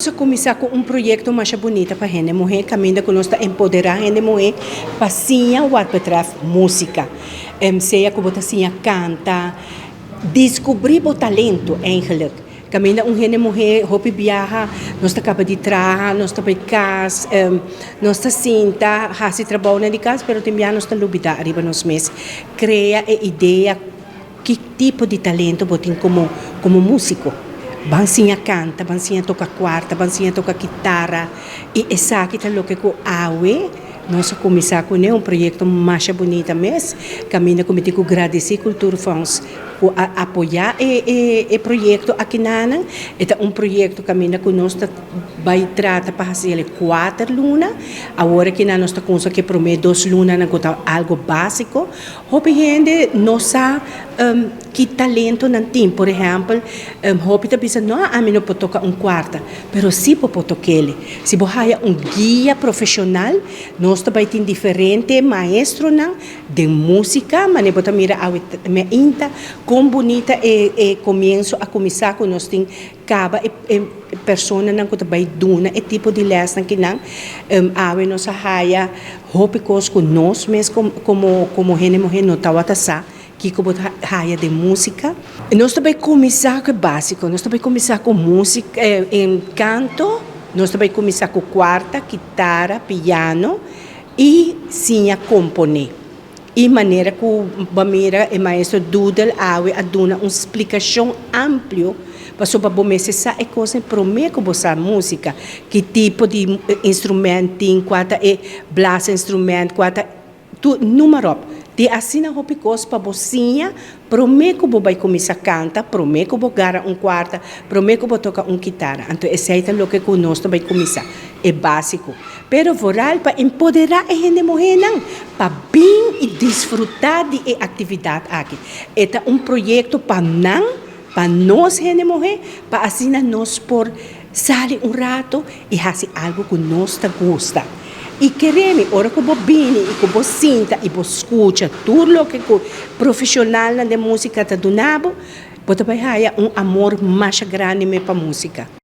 Nos a kuminsá ku un proyekto masha bunita pa hende muhé, kaminda ku nos ta empoderá hende muhé pa siña wat betrèft músika. Sea ku bo ta siña kanta, diskubrí bo talento eigenlijk. Kaminda un hende muhé hopi biaha, nos ta kaba di traha, nos ta bai kas, nos ta sinta hasi trabounan di kas, pero tin biaha nos ta lubidá ariba nos mes. Krea e idea. Ki tipo di talento bo tin komo komo músiko? Ban siña kanta, ban siña toka kuarta, ban siña toka kitara. I esaki ta loke ku awe nos a kuminsá kuné, un proyekto masha bunita mes, kaminda ku mi tin ku gradisí Cultuurfonds ku a apoyá e e e proyekto akinanan. E ta un proyekto kaminda ku nos ta bai trata pa hasi el e kuater luna. Awor akinan nos ta kumsa ku e promé dos lunanan ku ta algu básiko. Hopi hende no sa ki talento nan tin. Por ehèmpel, hopi ta bisa, No, ami no por toka un kuarta. Pero sí bo por tok'el. Si bo haya un guia profeshonal, nos ta bai tin diferente maestronan den músika, manera bo ta mira awe meinta kon bunita e e komienso a kuminsá ku nos tin Kaba e e personanan ku ta bai duna e tipo di lèsnan kinan. Awe nos a haya hopi kos ku nos mes komo komo hende muhé no tabata sa kiko bo ta haya den músika. Nos ta bai kuminsá ku e básiko, nos ta bai kuminsá ku músika kanto, nos ta bai kuminsá ku kuarta, kitara, piano i siña komponé. I manera ku bo a mira e maestro Doodle awe a duna un splikashon amplio pasobra bo mester sa e kosnan promé ku bo sa músika, ki tipo di instrument tin, kua ta e blaasinstrument, kua ta tur numa ròp. Tin asina hopi kos pa bo siña promé ku bo bai kuminsá kanta, promé ku bo gara un kuarta, promé ku bo toka un kitara. Anto esei ta loke ku nos ta bai kuminsá, e básiko. Pero vooral pa empoderá e hende muhénan pa bin i disfrutá di e aktividat aki. E ta un proyekto pa nan, pa nos hende muhé, pa asina nos por sali un rato i hasi algu ku nos ta gusta. I kere mi, ora ku bo bini i ku bo sinta i bo skucha tur loke ku profeshonalnan den músika ta duna bo, bo ta bai haya un amor masha grandi me pa músika.